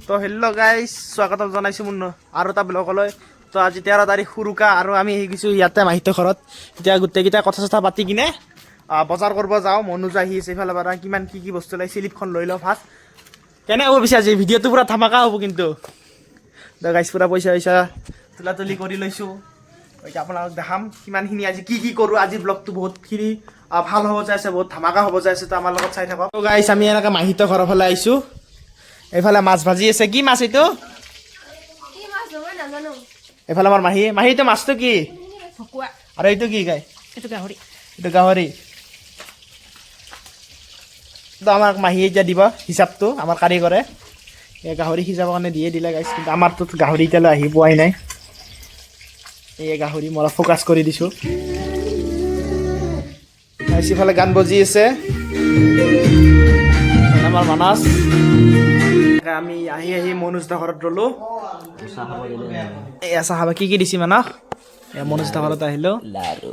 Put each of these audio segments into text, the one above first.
তো hello' guys, স্বাগতম জনাইছোঁ মোৰ আৰু এটা ব্লগলৈ। তো আজি 13 তাৰিখ উৰুকা আৰু আমি আহি গৈছোঁ ইয়াতে মাহীহঁতৰ ঘৰত। এতিয়া গোটেইকেইটা কথা চথা পাতি কিনে বজাৰ কৰিব যাওঁ। মনোজ আহি আছে এইফালে পৰা, কিমান কি কি বস্তু লাগে চিলিপখন লৈ লওঁ ফাৰ্ষ্ট। কেনে হ'ব পিছে আজি ভিডিঅ'টো পূৰা ধামাকা হ'ব কিন্তু। তো গাইজ, পূৰা পইচা চইচা তোলা তুলি কৰি লৈছোঁ। এতিয়া আপোনালোক দেখাম কিমানখিনি আজি কি কি কৰোঁ। আজি ব্লগটো বহুতখিনি ভাল হ'ব যাই আছে, বহুত ধামাকা হ'ব যাই আছে। তো আমাৰ লগত চাই থাকক। তো গাইজ, আমি এনেকৈ মাহীহঁতৰ ঘৰৰ ফালে আহিছোঁ। এইফালে মাছ ভাজি আছে। কি মাছ এইটো? কি মাছ মই নাজানো। এইফালে আমাৰ মাহী। মাহী, এইটো মাছটো কি? ভকুৱা। আৰু এইটো কি গাই? এইটো গাহৰি। এইটো গাহৰি। তো আমাক মাহীয়ে এতিয়া দিব হিচাপটো, আমাৰ কাৰিকৰে। এই গাহৰি সিজাবৰ কাৰণে দিয়ে দিলে গাইছ, কিন্তু আমাৰতো গাহৰি এতিয়ালৈ আহি পোৱাই নাই। এই গাহৰি মই অলপ ফ'কাছ কৰি দিছোঁ গাইছ। ইফালে গান বজি আছে আমাৰ মানাছ। আমি আহি আহি মনোজ দা ঘৰত ৰ'লো। এয়া চাহ খাবা। কি কি দিছি মানস? এয়া মনোজ দা ঘৰত আহিলোঁ। লাৰু।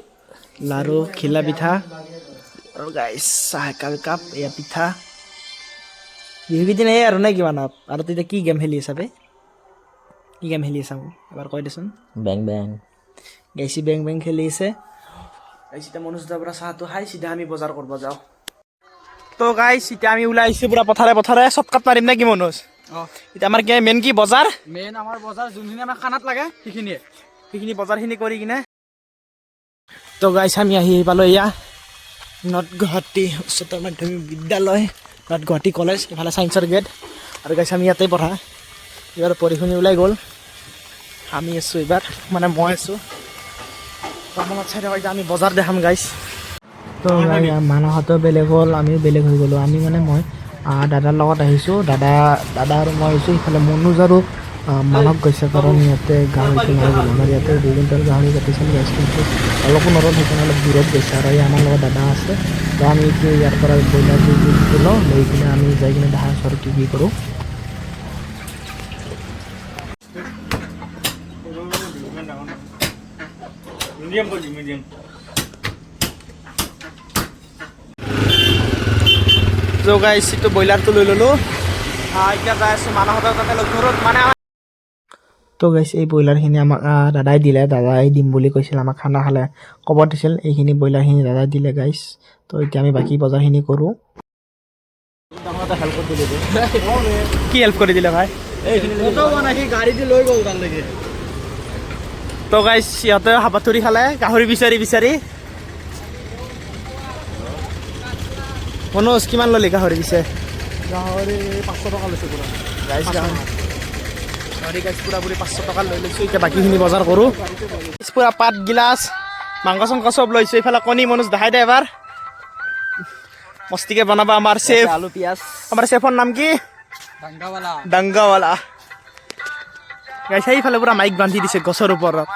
লাৰু, ঘিলা পিঠা আৰু গাইছ চাহ একাপ একাপ। এয়া পিঠা। বিহুকেইদিন এই আৰু নে কি মানৱ? আৰু তেতিয়া কি গেম খেলি আছা বে? কি গেম খেলি আছা মোক এবাৰ কৈ দেচোন। বেং বেং। গাইছি, বেং বেং খেলি আছে গাইছ। এতিয়া মনোজ দাৰ পৰা চাহটো খাই চিধা আমি বজাৰ কৰিব যাওঁ। তো গাইছ, এতিয়া আমি ওলাই আহিছোঁ পুৰা পথাৰে পথাৰে। চটকাট মাৰিম নে কি মনোজ? এতিয়া আমাৰ কি মেইন কি বজাৰ? মেইন আমাৰ বজাৰ যোনখিনি আমাৰ খানাত লাগে সেইখিনিয়ে। সেইখিনি বজাৰখিনি কৰি কিনে। তো গাইছ, আমি আহি পালোঁ এয়া নৰ্থ গুৱাহাটী উচ্চতৰ মাধ্যমিক বিদ্যালয়, নৰ্থ গুৱাহাটী কলেজ। এইফালে ছায়েন্সৰ গেট। আৰু গাইছ, আমি ইয়াতে পঢ়া। এইবাৰ পঢ়ি শুনি ওলাই গ'ল, আমি আছোঁ এইবাৰ, মানে মই আছোঁ। তো আমাৰ চাই থাকক, এতিয়া আমি বজাৰ দেখাম গাইছ। তো মানসহঁতো বেলেগ হ'ল, আমিও বেলেগ হৈ গ'লোঁ। আমি মানে মই দাদাৰ লগত আহিছোঁ। দাদা দাদা আৰু মই আহিছোঁ। ইফালে মনোজ আৰু মানস গৈছে, কাৰণ ইয়াতে গাহৰিটো নাই বোলে। আমাৰ ইয়াতে 2 কুইণ্টেল গাহৰি কাটিছিল গাইছ, কিন্তু অলপো নৰল, সেইকাৰণে অলপ দূৰত গৈছে। আৰু এই আমাৰ লগত দাদা আছে। তো আমি এতিয়া ইয়াৰ পৰা ব্ৰইলাৰ 2 কেজিটো লওঁ, লৈ কিনে আমি যাই কিনে দেখা আছোঁ আৰু কি কি কৰোঁ। মিডিয়াম কৰি মিডিয়াম। তো গাইছ, এইটো ব্ৰইলাৰটো লৈ ল'লোঁ। এতিয়া যাই আছোঁ মানসহঁতৰ তাতে লগ ধৰোঁ মানে। তো গাইছ, এই ব্ৰইলাৰখিনি আমাক দাদাই দিলে। দাদাই দিম বুলি কৈছিল আমাক, খানা খালে ক'ব দিছিল। এইখিনি ব্ৰইলাৰখিনি দাদাই দিলে গাইছ। তো এতিয়া আমি বাকী বজাৰখিনি কৰোঁ। কি হেল্প কৰি দিলে ভাই? গাড়ী দি লৈ গ'ল তালৈকে। তো গাইছ, সিহঁতে হাবাথুৰি খালে গাহৰি বিচাৰি বিচাৰি। মনোজ, কিমান ল'লি গাহৰি পিছে? গাহৰি 500 টকা লৈছে পুৰা। গাইছ, গাহৰি গাহৰি গাইছ, পুৰা পুৰি 500 টকা লৈ লৈছোঁ। এতিয়া বাকীখিনি বজাৰ কৰোঁ। পুৰা পাত গিলাচ, মাংস চাংস চব লৈছোঁ। এইফালে কণী, মনোজ দেখাই দে এবাৰ। মস্তিকে বনাব আমাৰ চেফ। আলু, পিঁয়াজ। আমাৰ চেফৰ নাম কি? ডাংগাৱালা। ডাংগাৱালা। গাইছ, সেইফালে পুৰা মাইক বান্ধি দিছে গছৰ ওপৰত।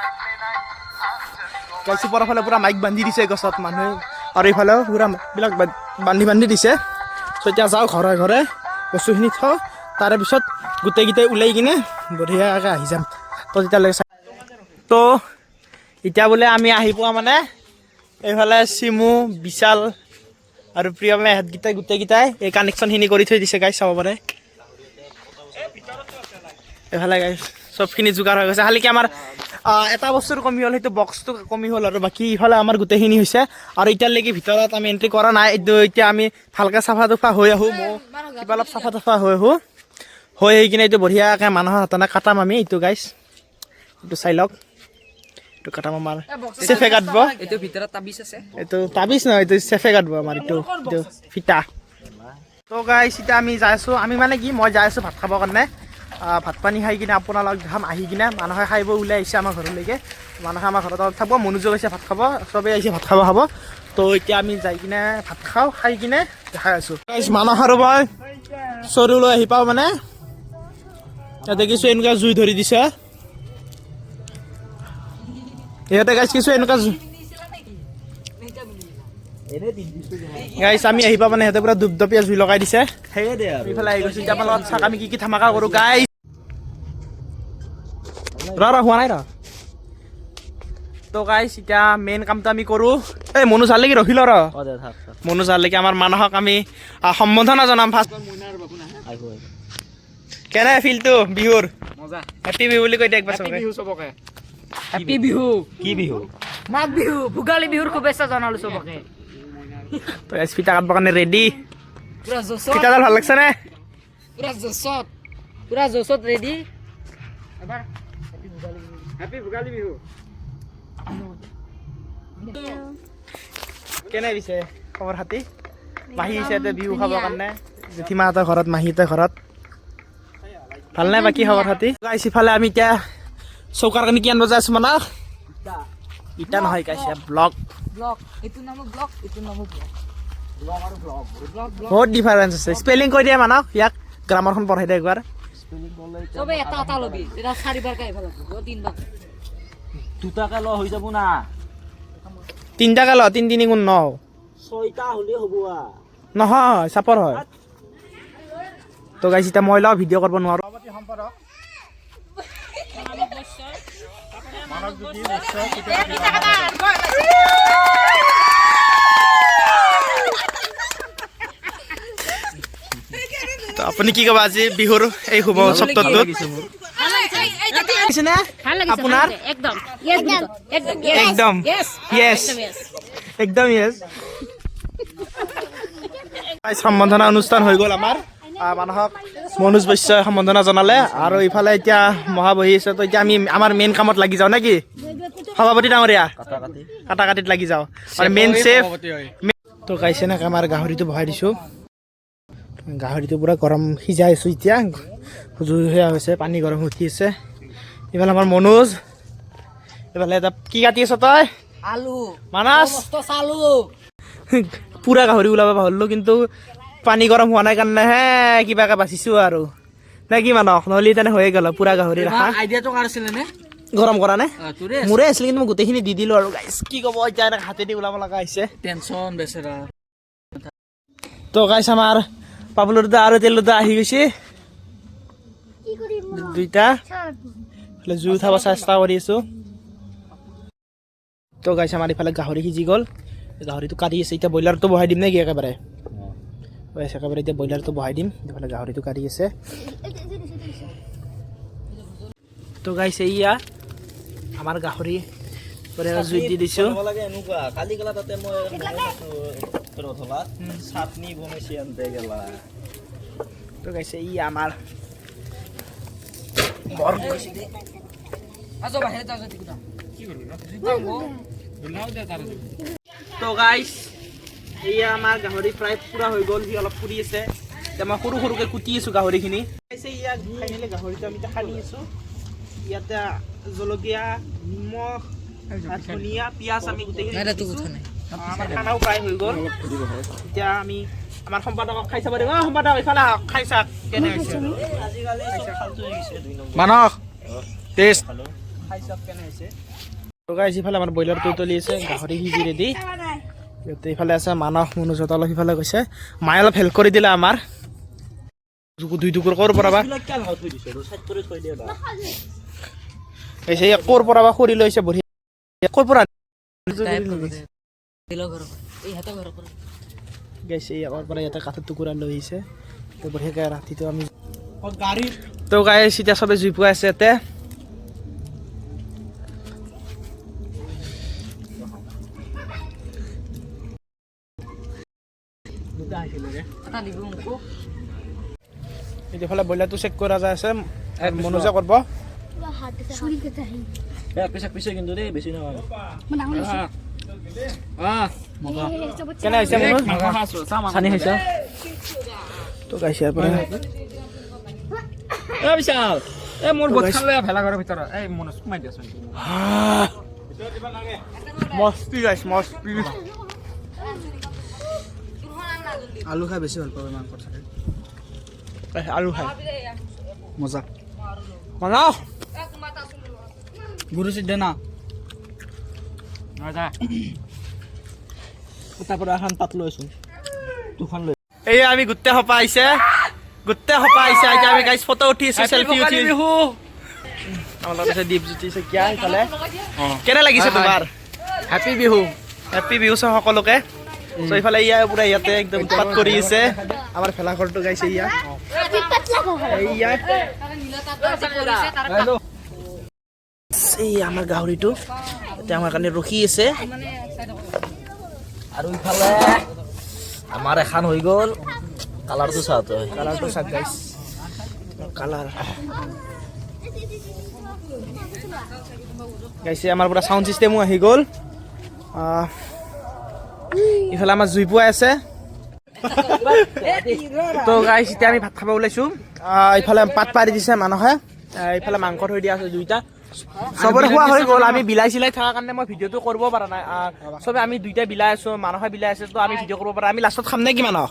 গাইছ, ওপৰৰ ফালে পুৰা মাইক বান্ধি দিছে গছত মানুহে আৰু এইফালেও পুৰা বিলাক বান্ধি বান্ধি দিছে। চ' এতিয়া যাওঁ ঘৰে ঘৰে বস্তুখিনি থওঁ, তাৰে পিছত গোটেইকেইটাই ওলাই কিনে বঢ়িয়াকৈ আহি যাম। তো তেতিয়ালৈকে তো এতিয়া বোলে আমি আহি পোৱা মানে এইফালে চিমু, বিশাল আৰু প্ৰিয়মে ইহঁতকেইটাই গোটেইকেইটাই এই কানেকশ্যনখিনি কৰি থৈ দিছে গাইছ, চাব পাৰে। এইফালে গাইছ, চবখিনি যোগাৰ হৈ গৈছে। খালি কি আমাৰ এটা বস্তুৰ কমি হ'ল, সেইটো বক্সটো কমি হ'ল আৰু বাকী ইফালে আমাৰ গোটেইখিনি হৈছে। আৰু এতিয়ালৈকে ভিতৰত আমি এণ্ট্ৰি কৰা নাই। এইটো এতিয়া আমি ভালকৈ চাফা তুফা হৈ আহোঁ, মই কিবা অলপ চাফা তাফা হৈ আহোঁ। হৈ আহি কিনে এইটো বঢ়িয়াকৈ মানুহৰ হাতনে কাটাম আমি এইটো। গাইছ, এইটো চাই লওক, এইটো কাটাম, আমাৰ চেফে কাটব। এইটো ভিতৰত তাবিজ আছে। এইটো তাবিজ নহয়, এইটো চেফে কাটব আমাৰ এইটো এইটো ফিটা। তো গাইছ, এতিয়া আমি যাই আছোঁ। আমি মানে কি, মই যাই আছোঁ ভাত খাবৰ কাৰণে। ভাত পানী খাই কিনে আপোনালোক দেখাম আহি কিনে। মানুহে খাই বৈ ওলাই আহিছে আমাৰ ঘৰলৈকে। মানুহে আমাৰ ঘৰত অলপ থাকিব। মনোজো গৈছে ভাত খাব, চবেই আহিছে ভাত খাব খাব। তো এতিয়া আমি যাই কিনে ভাত খাওঁ, খাই কিনে দেখাই আছোঁ। গাইছ, মানস আৰু মই চৰু লৈ আহি পাওঁ মানে ইয়াতে কিছু এনেকুৱা জুই ধৰি দিছে ইহঁতে। গাইছ, কিছু এনেকুৱা জুই। গাইছ, আমি আহি পাওঁ মানে সিহঁতে পুৰা ধূপধপীয়া জুই লগাই দিছে। সেয়ে দে আৰু। ইফালে আহি গৈছো। এতিয়া আপোনাৰ লগত চাওক আমি কি কি ধামাকা কৰোঁ গাইছ। ৰ ৰ, হোৱা নাই, ৰ। তো গাইছ, এতিয়া মেইন কামটো আমি কৰোঁ। এই মনোজ হালৈকে ৰখিল ৰ। অ দে, থাক থাক। মনোজ হালৈকে আমাৰ মানসক আমি সম্বৰ্ধনা জনাম ফাৰ্ষ্ট। আহিব আহিব। কেনে ফিলটো বিহুৰ? মজা। হেপী বিহু বুলি কৈ দে একবাৰ চবকে। বিহু চবকে। হেপী বিহু। কি বিহু? মাঘ বিহু, ভোগালী বিহুৰ শুভেচ্ছা জনালো চবকে। তো গাইছ, ফিটা কাটবৰ কাৰণে ৰেডি। পুৰা জোচত। ফিটাডাল ভাল লাগছে নে? পুৰা জোচত, পুৰা জোচত ৰেডি। এবাৰ হেপী ভোগালী বিহু। কেনে পিছে খবৰ খাতি? মাহী আহিছে ইয়াতে বিহু খাবৰ কাৰণে, জেঠীমাহঁতৰ ঘৰত, মাহীহঁতৰ ঘৰত। ভাল নাই বাকী খবৰ খাতি? গাইছ, ইফালে আমি এতিয়া চৌকাৰ কাৰণে কি আনিব যাই আছো? মানে ইটা নহয় গাইছ, ব্লক। ব্লক, এইটো নামো ব্লক, এইটো নামো ব্লক। বহুত ডিফাৰেঞ্চ আছে। স্পেলিং কৈ দিয়া মানক, ইয়াক গ্ৰামাৰখন পঢ়াই দে একবাৰ। চবে এটা এটা ল'বি, তেতিয়া চাৰিবাৰ আহিব লাগিব, তিনিবাৰ। দুটাকে ল, হৈ যাব না? তিনিটাকে ল, তিনি তিনি গুণ ন। ছয়টা হ'লে হ'ব। নহয়, চাপৰ হয়। তো গাইছ, এতিয়া মই লওঁ, ভিডিঅ' কৰিব নোৱাৰোঁ। তো আপুনি কি ক'ব আজি বিহুৰ এই শুভ উৎসৱটোত? নে আপোনাৰ একদম একদম। একদম য়েছ, একদম য়েছ। সম্বৰ্ধনা অনুষ্ঠান হৈ গ'ল আমাৰ। মানুহক মনোজ বৈশ্যই সম্বৰ্ধনা জনালে আৰু ইফালে এতিয়া মহা বহি আছে। তো এতিয়া আমি আমাৰ মেইন কামত লাগি যাওঁ নেকি সভাপতি ডাঙৰীয়া? কাটা কাটিত লাগি যাওঁ আৰু মেইন চেফ। তো গাইছে এনেকৈ আমাৰ গাহৰিটো বহাই দিছোঁ। গাহৰিটো পূৰা গৰম সিজাই আছোঁ এতিয়া, জুই সেয়া হৈছে, পানী গৰম উঠি আছে। ইফালে আমাৰ মনোজ, ইফালে এটা কি কাটি আছ তই? আলু। মানাস। মস্ত চালু। পুৰা গাহৰি ওলাব পাহৰিলোঁ, কিন্তু পানী গৰম হোৱা নাই কাৰণেহে কিবাকে বাচিছোঁ আৰু, নে কি মানস? নহ'লে তেনে হৈয়ে গ'ল পুৰা গাহৰি ৰাখা। আইডিয়াটো কাৰ আছিলে নে? গৰম কৰা নে? তোৰে। মোৰে আছিল, কিন্তু মই গোটেইখিনি দি দিলোঁ আৰু। গাইছ, কি ক'ব, এতিয়া এনেকে হাতেদি ওলাব লগা হৈছে। টেনচন বেচেৰা। তো গাইছ, আমাৰ পাবলুৰ দা আৰু তেলুৰ দা আহি গৈছে দুইটা। ইফালে জুই উঠাব চেষ্টা কৰি আছোঁ। তো গাইছ, আমাৰ ইফালে গাহৰি সিজি গ'ল, গাহৰিটো কাটি আছে। এতিয়া ব্ৰইলাৰটো বহাই দিম নেকি একেবাৰে? গাইছ, একেবাৰে এতিয়া ব্ৰইলাৰটো বহাই দিম। ইফালে গাহৰিটো কাটি আছে। তো গাইছ, এইয়া আমাৰ গাহৰি জুই দি দিছোঁ। লাগে এনেকুৱা কালি গেলা তাতে মই ৰধলাত চাটনি বনাইছে আনতে গেলা। তো গাইছ, এইয়া আমাৰ বৰ আজো বাহিৰত আজো তিকুটা। তো গাইছ, এয়া আমাৰ গাহৰি প্ৰায় পুৰা হৈ গ'ল, সি অলপ পুৰি আছে। এতিয়া মই সৰু সৰুকৈ কুটি আছোঁ গাহৰিখিনি। গাইছ, এয়া ফাইনেলি গাহৰিটো আমি এতিয়া সানি আছোঁ। ইয়াতে জলকীয়া, নিমখ, ধনিয়া, পিঁয়াজ আমি গোটেইখিনি দিছোঁ। আমাৰ খানাও প্ৰায় হৈ গ'ল। এতিয়া আমি আমাৰ সম্পাদকক খাই চাব দিম। অ সম্পাদক, ইফালে আহক, খাই চাওক কেনে হৈছে। মানস টেষ্ট। খাই চাওক কেনে হৈছে। তো গাইছ, ইফালে আমাৰ ব্ৰইলাৰটো উতলি আছে, গাহৰি সিজি ৰেডি। ইয়াতে ইফালে আছে মানস, মনোজত অলপ সিফালে গৈছে। মায়ে অলপ হেল্প কৰি দিলে আমাৰ। দুই টুকুৰ ক'ৰ পৰা বা এই ক'ৰ পৰা বা খৰি লৈছে, বঢ়িয়া। ক'ৰ পৰা গাইছে? ইয়াৰ পৰা ইয়াতে কাঠৰ টুকুৰা লৈ আহিছে। তো বঢ়িয়াকৈ ৰাতিটো আমি। তো গাইছ, এতিয়া চবে জুই পোৱাই আছে ইয়াতে। এইফালে ব্ৰইলাৰটো চেক কৰা যায় আছে, মনোজে কৰিব। পিছে কিন্তু দেই, বেছি নহয়। কেনে হৈছে মনোজ? চানি খাইছা? তো গাইছ, ইয়াৰ পৰা এ বিশাল, এ মোৰ বোট খালে ভেলাঘৰৰ ভিতৰত। এই মনোজ, সোমাই দিয়াচোন। মস্তি গাইছ, মস্তি। আলু খাই বেছি ভাল পাওঁ মাংসৰ চাগে। আলু খাই মজা। মানস। গুৰু সিদ্ধ না। তাৰ পৰা এখন পাত লৈছোন, দুখন লৈ। এই আমি গোটেই সোপা আহিছে, গোটেই সোপা আহিছে। এতিয়া আমি গাইছ ফটো উঠি আছো, চেলফি উঠি। আমাৰ লগত আছে দীপজ্যোতি শইকীয়া ইফালে। কেনে লাগিছে তোমাৰ? হেপী বিহু। হেপী বিহু চব সকলোকে। চ' ইফালে ইয়া পুৰা ইয়াতে একদম উৎপাত কৰি আছে। আমাৰ ভেলাঘৰটো গাইছে ইয়া। এইয়া এই আমাৰ গাহৰিটো এতিয়া আমাৰ কাৰণে ৰখি আছে। আৰু ইফালে আমাৰ এখন হৈ গ'ল। কালাৰটো চা তই। কালাৰটো চাওক গাইছ, কালাৰ গাইছে। আমাৰ পুৰা চাউণ্ড চিষ্টেমো আহি গ'ল। ইফালে আমাৰ জুই পুৱাই আছে। তো গাইছ, এতিয়া আমি ভাত খাব ওলাইছোঁ। ইফালে পাত পাৰি দিছে মানুহে, ইফালে মাংস থৈ দিয়া আছে দুইটা। চবৰে খোৱা হৈ গ'ল। আমি বিলাই চিলাই থকাৰ কাৰণে মই ভিডিঅ'টো কৰিব পৰা নাই। চবে আমি দুইটা বিলাই আছোঁ, মানুহে বিলাই আছে, তো আমি ভিডিঅ' কৰিব পৰা। আমি লাষ্টত খাম নে কি মানস?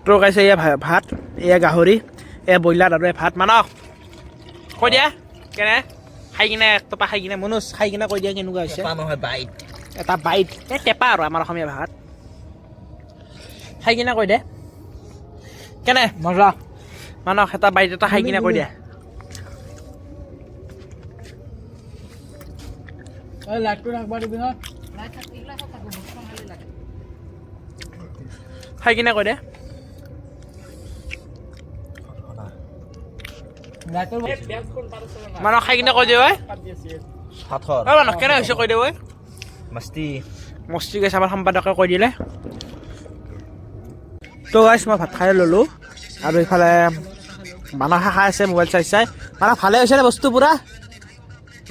তো গাইছে, এয়া ভাত, এয়া গাহৰি, এয়া ব্ৰইলাৰ আৰু এয়া ভাত। মানস, কৈ দিয়া কেনে খাই কিনে, এক টোপা খাই কিনে। মনোজ, খাই কিনে কৈ দিয়া কেনেকুৱা হৈছে। নহয়, বাইট। এটা বাইট, এই টেপা আৰু আমাৰ অসমীয়া ভাষাত। খাই কিনে কৈ দে কেনে। মজা। মানস, এটা বাইট এটা খাই কিনে কৈ দে। লাইটটো ৰাখবা দিবি না। খাই কিনে কৈ দে। লাইটৰ মানস, খাই কিনে কৈ দে ঐ। পাথৰ। ঐ মানস, কেনে হৈছে কৈ দে ঐ। মস্তি। মস্তি গৈছে, আমাৰ সম্পাদকে কৈ দিলে। তো গাইছ, মই ভাত খাই ল'লোঁ আৰু ইফালে মানসে খাই আছে মোবাইল চাই চাই। মানস, ভালে হৈছে নে বস্তু পুৰা?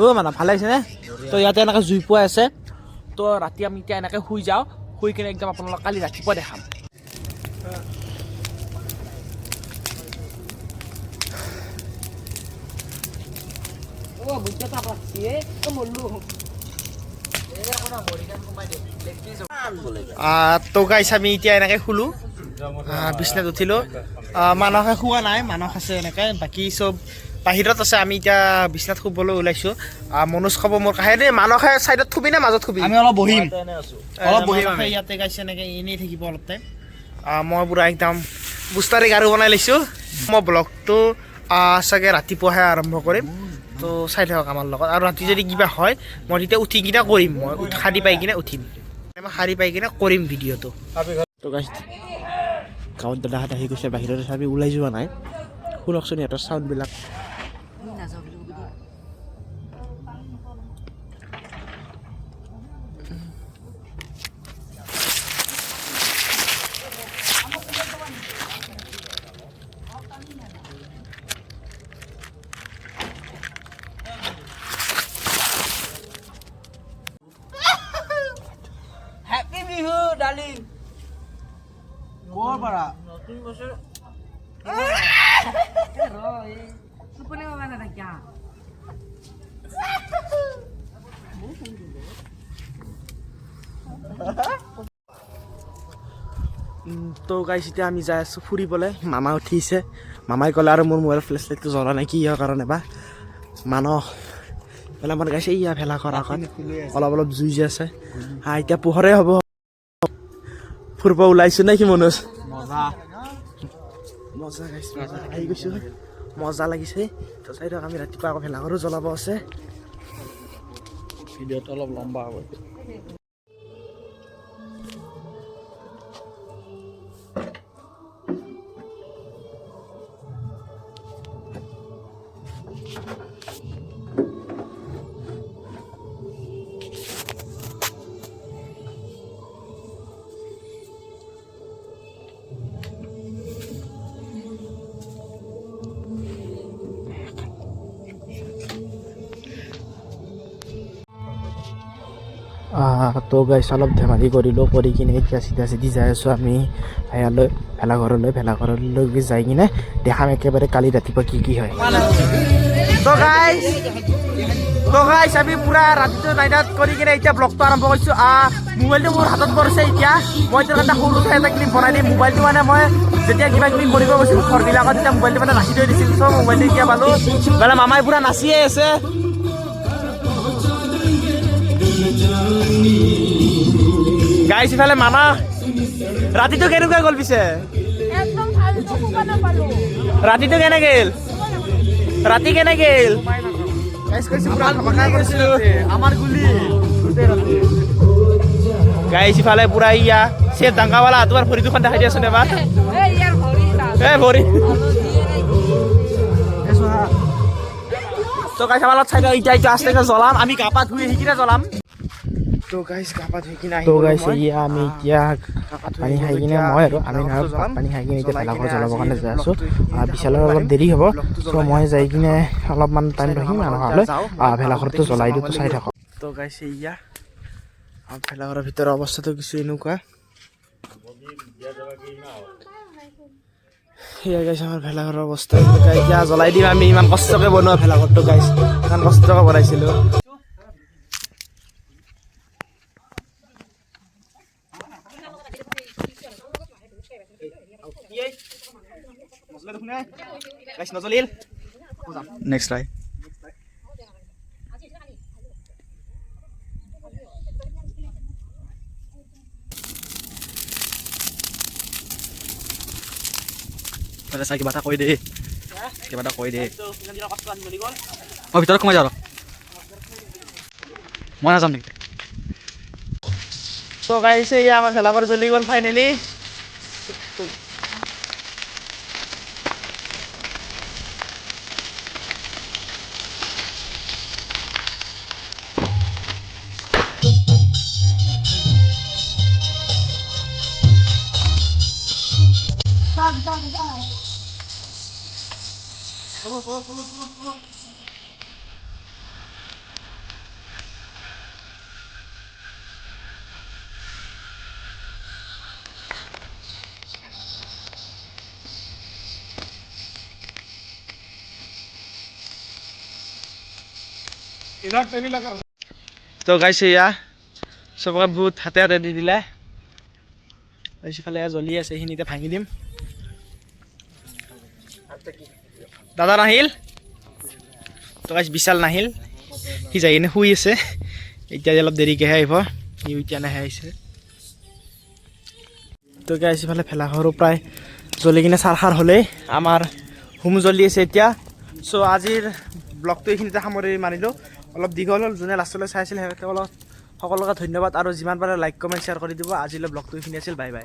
অ' মানস, ভালে হৈছে নে? তো ইয়াতে এনেকৈ জুই পুৱাই আছে। তো ৰাতি আমি এতিয়া এনেকৈ শুই যাওঁ, শুই কিনে একদম আপোনালোক কালি ৰাতিপুৱা দেখাম। অ বুদ্ধ তাপ লাগছি এ, মৰলো। তো গাইছ, আমি এতিয়া এনেকৈ শুলোঁ, বিচনাত উঠিলোঁ। মানসে শোৱা নাই, মানস আছে এনেকৈ, বাকী চব বাহিৰত আছে। আমি এতিয়া বিচনাত শুবলৈ ওলাইছোঁ। মনোজ খাব মোৰ কাষে দেই। মানসে চাইডত থুবি নে মাজত শুবি? আমি অলপ বহিম। অলপ বহিম মানসে আমি। ইয়াতে গাইছে, এনেকৈ এনেই থাকিব অলপ টাইম। মই পুৰা একদম বুষ্টাৰে গাৰু বনাই লৈছোঁ। মই ব্লগটো চাগে ৰাতিপুৱাহে আৰম্ভ কৰিম, তো চাই থাকক আমাৰ লগত। আৰু ৰাতি যদি কিবা হয়, মই তেতিয়া উঠি কিনে কৰিম। মই সাৰি পাই কিনে উঠিম, মই সাৰি পাই কিনে কৰিম ভিডিঅ'টো। তো গাইছ, গাঁৱত দাদাহঁত আহি গৈছে, বাহিৰত আছে, আমি ওলাই যোৱা নাই। শুনকচোন সিহঁতৰ চাউণ্ডবিলাক। নাযাওঁ বুলি কবি। Happy Bihu darling. কৰ পৰা? নতুন বছৰ। টোপনি মাৰা নাথাকিয়া। তো গাইছ, এতিয়া আমি যাই আছোঁ ফুৰিবলৈ। মামা উঠিছে, মামাই ক'লে আৰু মোৰ মোবাইল ফ্লেছ লাইটটো জ্বলা নাই, কি কিহৰ কাৰণে বা। মানস পেলাই আমাৰ গাইছে, ইয়া ভেলাঘৰ আগত অলপ অলপ জুই যে আছে। হা, এতিয়া পোহৰে হ'ব। ফুৰিব ওলাইছোঁ নে কি মনোজ? মজা। মজা গাইছ, মজা। আহি গৈছোঁ, মজা লাগিছে। তো চাই থাকক, আমি ৰাতিপুৱা আকৌ ভেলাঘৰো জ্বলাব আছে। ভিডিঅ'টো অলপ লম্বা হ'ব। তো গাইছ, অলপ ধেমালি কৰিলোঁ, কৰি কিনে এতিয়া চিধা চিধি যাই আছোঁ আমি সেয়ালৈ, ভেলাঘৰলৈ। ভেলাঘৰলৈ যাই কিনে দেখাম একেবাৰে কালি ৰাতিপুৱা কি কি হয়। তো গাইছ, আমি পুৰা ৰাতিটো নাইট কৰি কিনে এতিয়া ব্লগটো আৰম্ভ কৰিছোঁ। মোবাইলটো মোৰ হাতত পৰিছে এতিয়া। মই এতিয়া এটা সৰু চাই এটা ক্লিপ বনাই দিম। মোবাইলটো মানে মই যেতিয়া কিবা কিবি কৰিব গৈছিলোঁ ঘৰবিলাকত, তেতিয়া মোবাইলটো মানে ৰাখি থৈ দিছিল। চ' মোবাইলটো এতিয়া পালোঁ। মানে মামাই পুৰা নাচিয়ে আছে। গাইছ, ইফালে মামা, ৰাতিটো কেনেকুৱা গ'ল পিছে? একদম ফাল্টু, শুব নাপালো। ৰাতিটো কেনে গ'ল? ৰাতি কেনে গ'ল? আমাৰ গুলি গোটেই ৰাতি। গাইছ ইফালে পুৰা ইয়া চেপ ডাঙাৱালা, তোমাৰ ভৰি দুখন দেখাই দিয়াচোন এবাৰ। এই ইয়াৰ ভৰি এই ভৰি। তো গাইছ, আমাৰ লগত চাই লওঁ, এতিয়া এইটো আস্তে জ্বলাম আমি, গা পা ধুই আহি কিনে জ্বলাম। তো গাইছ, গা পা ধুই কিনে। তো গাইছ, এয়া আমি এতিয়া ভাত পানী খাই কিনে, মই আৰু আমি নহয়, ভাত পানী খাই কিনে এতিয়া ভেলাঘৰ জ্বলাবৰ কাৰণে যাই আছোঁ। বিশালৰ অলপ দেৰি হ'ব, চ' মই যাই কিনে অলপমান টাইম ৰখিম আৰু নহ'লে ভেলাঘৰটো জ্বলাই দিওঁ। তো চাই থাকক। তো গাইছ, এয়া আমাৰ ভেলাঘৰৰ ভিতৰৰ অৱস্থাটো কিছু এনেকুৱা। সেয়া গাইছ, আমাৰ ভেলাঘৰৰ অৱস্থা এনেকুৱা। এতিয়া জ্বলাই দিম আমি ইমান কষ্টকৈ বনোৱা ভেলাঘৰটো। গাইছ, ইমান কষ্টকৈ বনাইছিলোঁ। নজ্বলিল। Next try. চাই কিবা এটা কৈ দে, কিবা এটা কৈ দে। মই ভিতৰত সোমাই যাওঁ আৰু মই নাযাম নেকি? তো গাইছ, এয়া আমাৰ ভেলাঘৰ জ্বলি গ'ল ফাইনেলি। তো গাইছ, এয়া চবকে বহুত হাতে হাতে দি দিলে। সিফালে জ্বলি আছে, এইখিনিতে ভাঙি দিম। দাদা নাহিল। তো গাইছ, বিশাল নাহিল, সি যাই কিনে শুই আছে। এতিয়া অলপ দেৰিকেহে আহিব সি, এতিয়া নাহে আহিছে। তো গাইছ, ইফালে ভেলাঘৰো প্ৰায় জ্বলি কিনে চাৰখাৰ হ'লেই, আমাৰ হোম জ্বলি আছে এতিয়া। চ' আজিৰ ব্লগটো এইখিনিতে সামৰি মাৰিলোঁ, অলপ দীঘল হ'ল। যোনে লাষ্টলৈ চাই আছিল, তেওঁলোক সকলোকে ধন্যবাদ আৰু যিমান পাৰে লাইক, কমেণ্ট, শ্বেয়াৰ কৰি দিব। আজিলৈ ব্লগটো এইখিনি আছিল, বাই বাই।